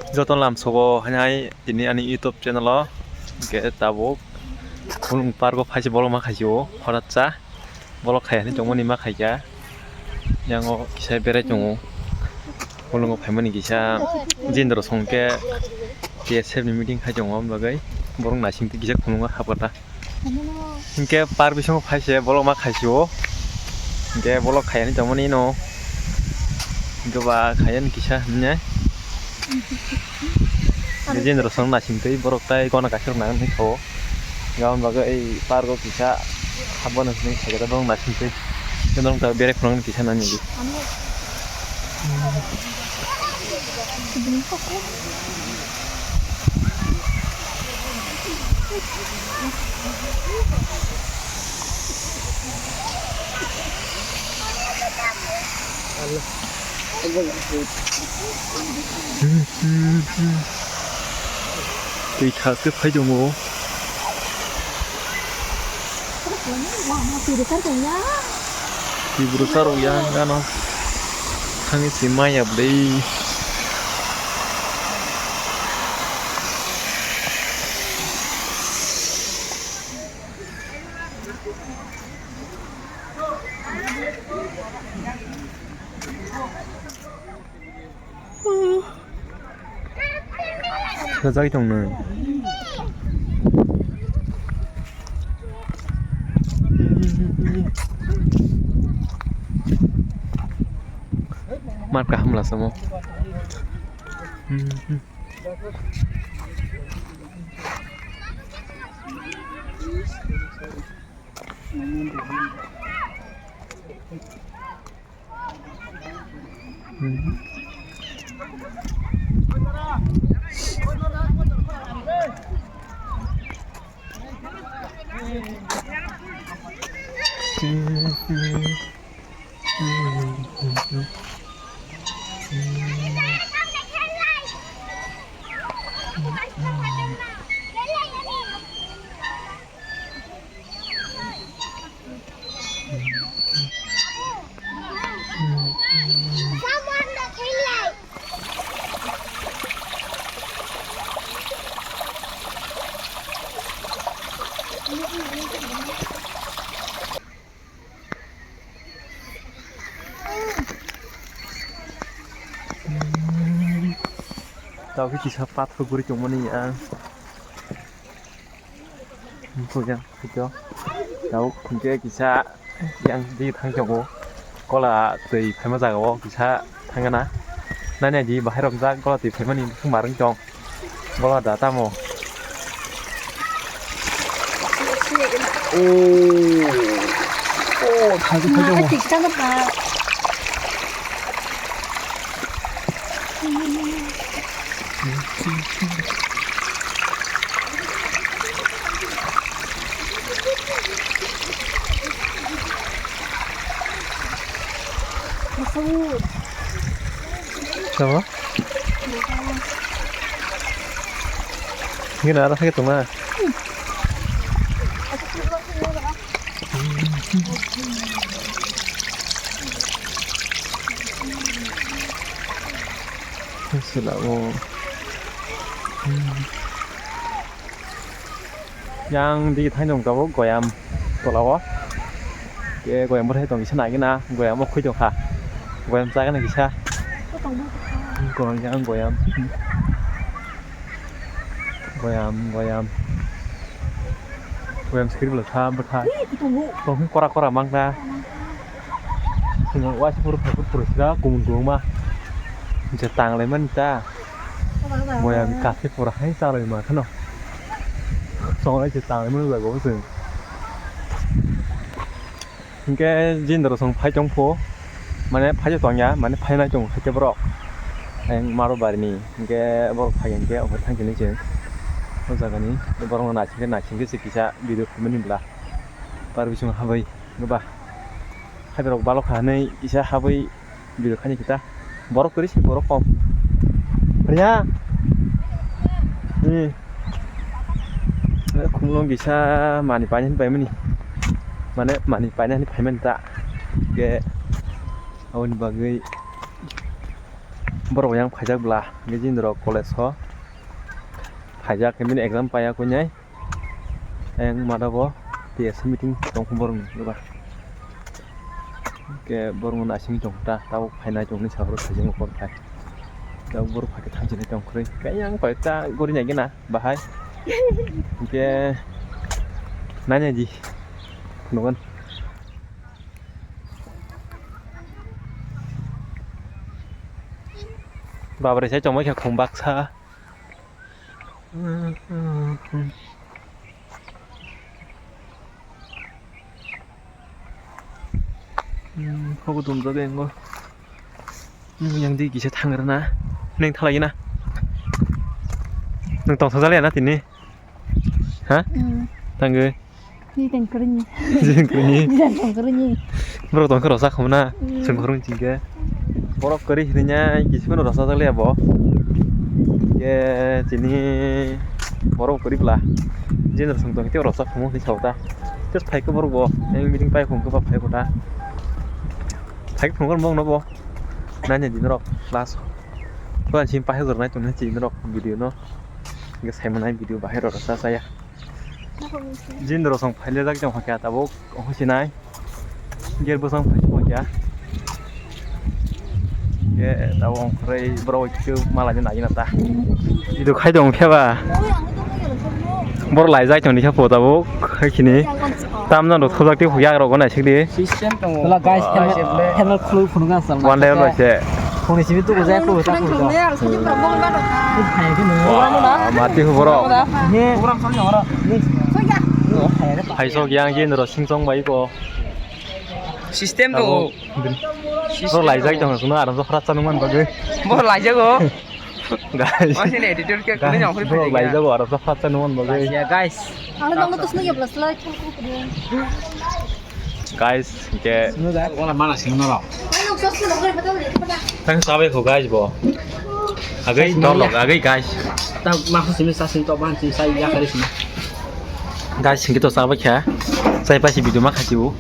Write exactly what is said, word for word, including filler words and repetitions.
Joto lamsogo hai tini ani YouTube channel o, hwnkhe tabuk Khumulwng park o phaise bolong ma khaisio, horat cha bolong khai hinwi tongmani ma khaikha. Yang o kisa berai tongo, bolong o phaimani kisa jindro song khe T S F ni meeting khai tongo, aboni bagwi borok naising twi kisa Khumulwng o hapkha ta. Hinkhe park bisingo phaise bolong ma khaisio. Hinkhe bolong khayani tongmani no. Hinkhe ba khayani kisa hinne. Jindro song naising twi borok tai gana kaisa rok nang hinwi thago. Hinkhe aboni bagwi ei park o kisa habono hinwi khaikhe borok naising twi. Hinkhe norok ta berai phunuknani kisa nang nini. Twi thak khe phai tongo. Twi bwrwsa rok ya. Twi bwrwsa rok ya gana. Thangwi se maya bwlwi. Sajagwi tong nw. Mat kaham la samo. Tao khe kisa pathor guri tongmani ang. Buya, buya. Tao hwnkhe kisa yang di thang tongo. Kola twi phaima jaga o kisa thangana. Nani di bahai rok jak kola twi phaimani bwswk marwng tong. Bola da tamo. Oh. Oh, thangwi thangwi tamo. Tamo? Gini arah sakit tuh mah. Sila mo. Yang di thai nung tabuk goyam tola o. Ke goyam bwthai tong kisa nai gina, goyam o khoi tong kha. Goyam cha gana kisa. Goyam, goyam. Goyam, goyam. Goyam skiri bwla kha bwthai. Tong kora kora mang kha. Sini waisa pura pura sira kumun kumun ma. Je tang lai man ta. Moya kafe pura hai chalai ma khano. Songlai se tang lai man jago se. Hingke jindro song phai tong pho. Mane phai tong ya, mane phai nai tong hai ke borok. Ang maro bari ni. Hingke borok phai hingke omo thang kini se. O jaga ni borok no naising ke naising ke se kisa video khaimani bwla. Par bising habai. Goba. Hai borok balok hanai kisa habwi video khani kita. Borok kwrwi se borok kom. Riya. Hmm. Khumulwng kisa mani painani paimani. Mane mani painani paimani ta. Ke aboni bagwi. Borok yang phaijak bla, hingke jindrok college o phaijak, himini exam paiya kuinai. Ayang mada bo T S C meeting tongkhu borok ni ba. Hingke borok no naising tongkha ta, tabok phainai tongni sakro phaijak bo phai. Tabok borok phaikhe thangjani tongkhoroi. Khe yang koi ta gori nai gena bahai. Hingke nanya di. Phunukgwn. Babre sai chomoi khe khum baksa. Hobo dumjak engo. Yang di kisa thangrana. Neng thalai na. Neng tongsa jaliya na tini. Ha? Hmm. Tangwi. Ni teng krini. Jeng krini. Ni teng krini. Borok tong khe rwchak khumna. Hmm. Chwng khorung chingkhe. Borok kwrwi hwnwiya, kisi phano rwchajak liya bo. Ye chini borok kwrwi bla. Jeng rwchak tong khe rwchak khumu hwnwi sao ta. Just phai khe borok bo. Yang meeting pai khum khe ba phai kota. Phai khum khe bo no bo. Nanya din rok last. Ko an sim pai hwrnai tong chini rok video no. Hingke saimanai video bahai rok rwchajaya. Jindro song phaile jak jang hokya tabuk hoksinai. Ger bosong phai hokya. Ye tabuk ongkhoroi borok khe malai nai na ta. Video khai dong khe ba. Borok lai jai tong ni khe po tabuk hai khini. Tam jang rok thojak tei hokya rok nai sik di. System tongo. Wala guys, helmet, helmet khulwi phunukna asal. One level bai se. Phone simi tu gojak ko ta ko. Wah, mati hu borok. Hai sok yang jin ro sing song bai ko. System tongo. Bro lai jai tong sunu aram so khrat chanu man bagwi. Bo lai jago. Guys. Masih ni attitude ke kuni jong kuri bro lai jago aram so khrat chanu man bagwi. Ya guys. Ang nang to snu ya plus lai. Guys, hingke. Wala mana sing noro. Tang sabai ko guys bo. Agai dol lok, agai guys. Ta ma ko simi sa sing to ban sing sai ya kare sini. Guys, hingke to sabai kha. Sai pasi video ma khati u.